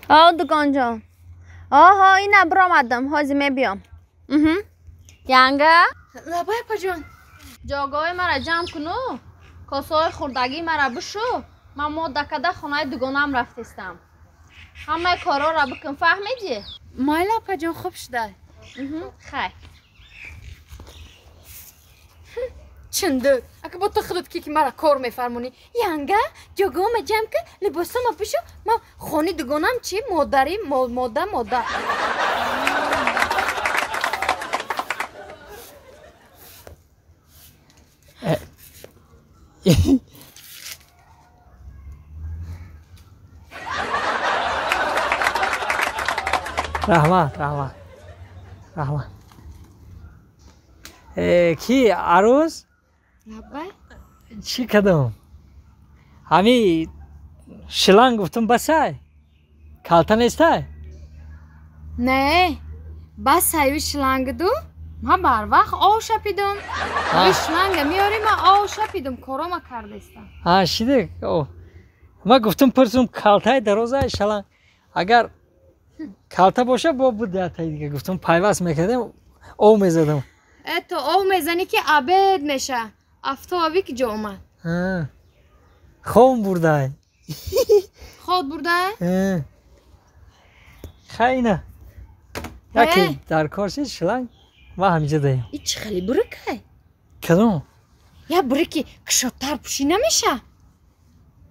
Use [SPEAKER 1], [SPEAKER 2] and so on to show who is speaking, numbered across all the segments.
[SPEAKER 1] О, дугонҷон. Оҳо, ина биромадам, ҳозир мебиём. Янга?
[SPEAKER 2] Лабай, апаҷон.
[SPEAKER 1] Ҷойгоҳи мара ҷамъ куну, косаҳои хурдагии мара бишу, ман модда када хонаи дугонам рафтестам. Ҳамаи корҳоро бикун, фаҳмидӣ?
[SPEAKER 2] Майли, апаҷон, хуб шуда.
[SPEAKER 1] Хай.
[SPEAKER 2] Чиндук, ака бо ту худат ки мара кор мефармонӣ. Янга, ҷойгоҳама ҷамъ кун, либосама бишу, ман хони дугонам чи модари мода мода.
[SPEAKER 3] Раҳмат, раҳмат, раҳмат. Ки арӯз?
[SPEAKER 2] Лабай.
[SPEAKER 3] Чӣ кардам? Ҳами шиланг гуфтум, басай, калта нестай?
[SPEAKER 2] Не, басаю шилангду, ман барвақт ов шапидум. Ҳами шланга меёрӣ, ман ов шапидум, корома кардестам.
[SPEAKER 3] А, шиде. Ман гуфтум пурсум, калтаи дарозай шаланг. Агар калта боша, бо буд ятаи дига, гуфтум пайваст мекардем, ов мезадам.
[SPEAKER 2] Э, то ов мезанӣ ки абед меша. Афтоби ки ҷо омад.
[SPEAKER 3] Хом бурдай.
[SPEAKER 2] Хоб бурдай?
[SPEAKER 3] Хайна. Яке дар кор шид шланг, ман ҳамиҷа даем.
[SPEAKER 2] И чӣ хеле бурикай?
[SPEAKER 3] Кадом?
[SPEAKER 2] Я бурики кушодтар пӯшӣ намеша?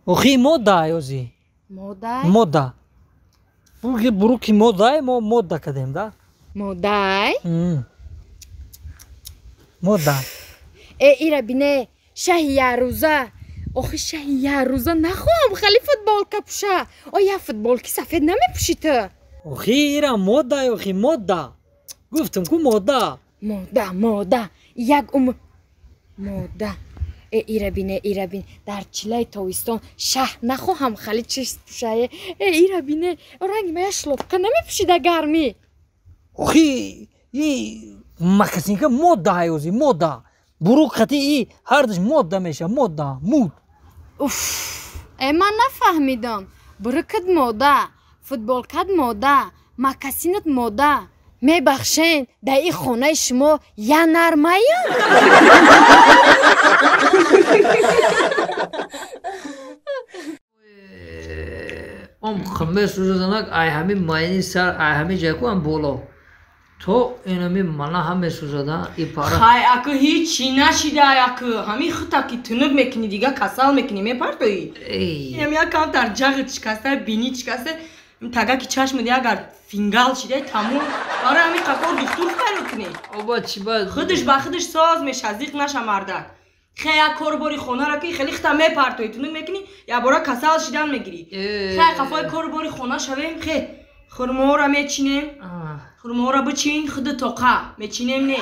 [SPEAKER 3] Охи мода ёзи.
[SPEAKER 2] Мода?
[SPEAKER 3] Мода. Буруки, буруки модай, мо мода кардем, да?
[SPEAKER 2] Модай?
[SPEAKER 3] Мода.
[SPEAKER 2] Э, ира бине, шаҳи ярӯза. Охи шаҳи ярӯза нахоҳам хеле футболка пӯша. О, я футболки сафед намепӯшӣ ту?
[SPEAKER 3] Охи ира мода, охи мода. Гуфтам ку мода.
[SPEAKER 2] Мода, мода. Як умр мода. Э, ира бине, ира бин. Дар чилаи тобистон шаҳ нахоҳам хеле чиз пӯшае. Э, ира бине, ранги ма я шлопка намепӯшӣ дар гармӣ.
[SPEAKER 3] Охи и макасинка мода ҳайози, мода. Бурук хати и ҳардуш мода меша, мода, муд.
[SPEAKER 2] Уф, э, ман нафаҳмидам. Бурукат мода, футболкат мода, макасинат мода. Мебахшен, дар ин хонаи шумо я нармаям?
[SPEAKER 3] Ом месӯзанак, ай ҳами майни сар, ай ҳами ҷайку ам боло то инами мана ҳам месӯзада и пара.
[SPEAKER 4] Хай, аку ҳичи нашида, аку ҳами хута ки тунук мекунӣ, дига касал мекунӣ, мепартоӣ. Инам як камтар ҷағит шикаста, бинӣ шикаста, тагаки чашмуди агар фингал шида, тамом. Барои ҳами қафор духтур файрод кунӣ.
[SPEAKER 3] Оба чӣ ба
[SPEAKER 4] худаш ба худаш соз меша, зиқ наша мардак. Хе, як кор бори хонара ки хеле хита мепартоӣ, тунук мекунӣ, якбора касал шидан мегирӣ. Хе, қафои кор бори хона шавем, хе, хурмоҳоро мечинем. Хурмоҳоро бичин, худи тоқа мечинем, не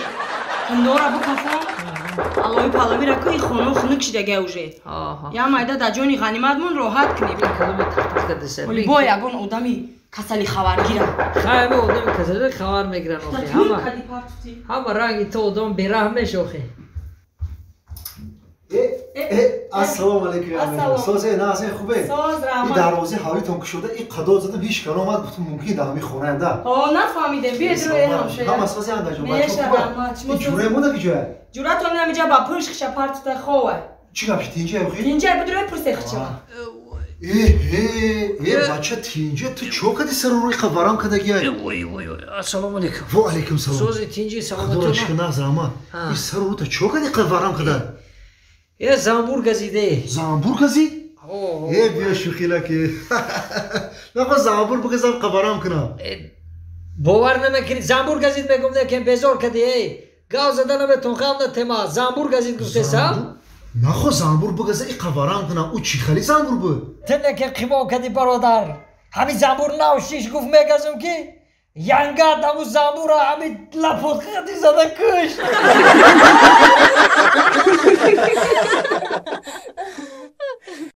[SPEAKER 4] кундоро бикафон, алои палавира ку, и хоно хунук шидага уже. Я майда дар ҷони ғаниматмон роҳат кунем. Бо ягон одами касали хабаргира.
[SPEAKER 3] Хайма одами касали хабар мегиран, охи ҳама ҳама ранги ту одам бераҳм меша, охи.
[SPEAKER 5] Ассалому алайкум. Созе назе хубе?
[SPEAKER 4] Соз, раҳмат.
[SPEAKER 5] И дарвозаи ҳавлитон кушода, и қадод задам, ҳеч кар омад, гуфтам мумкин дар ҳамин хонаянда.
[SPEAKER 4] Ҳо, нафаҳмидем, биед рӯи ҳамшоя.
[SPEAKER 5] Ҳама созе андаҷон,
[SPEAKER 4] бачо хубе?
[SPEAKER 5] И ҷураи мода ки ҷоя?
[SPEAKER 4] Ҷуратон ҳамиҷа ба пӯш хиша партута хова.
[SPEAKER 5] Чӣ гап, тинҷа охи?
[SPEAKER 4] Тинҷа, бидрои пурсе хича.
[SPEAKER 5] Э, э, бача, тинҷа, ту чо кади сару рӯи варам кадагиай?
[SPEAKER 3] Ой, ой, ой, ассалому алайкум.
[SPEAKER 5] Во алайкум салом.
[SPEAKER 3] Сози, тинҷи, саломатӣ.
[SPEAKER 5] Худоро шукр, нағз, раҳмат. И сару рӯта чо кади варам када?
[SPEAKER 3] Е, замбур газиде.
[SPEAKER 5] Замбур газид? Е, биё шӯхилаки. Нахо замбур бигазам, қабарам кунам.
[SPEAKER 3] Бовар намекунӣ, замбур газид мегум, некем безор кади, эй. Гав зада наметон, ғам натема, замбур газид гуфтесам?
[SPEAKER 5] Нахо замбур бигаза и қабарам кунам. Ӯ чӣ хели замбур буд?
[SPEAKER 3] Ту неке қибо кади, бародар. Ҳами замбур нав шиш гуфт мегазум ки янгад ҳаму замбура ҳами лапот қади зада кушт.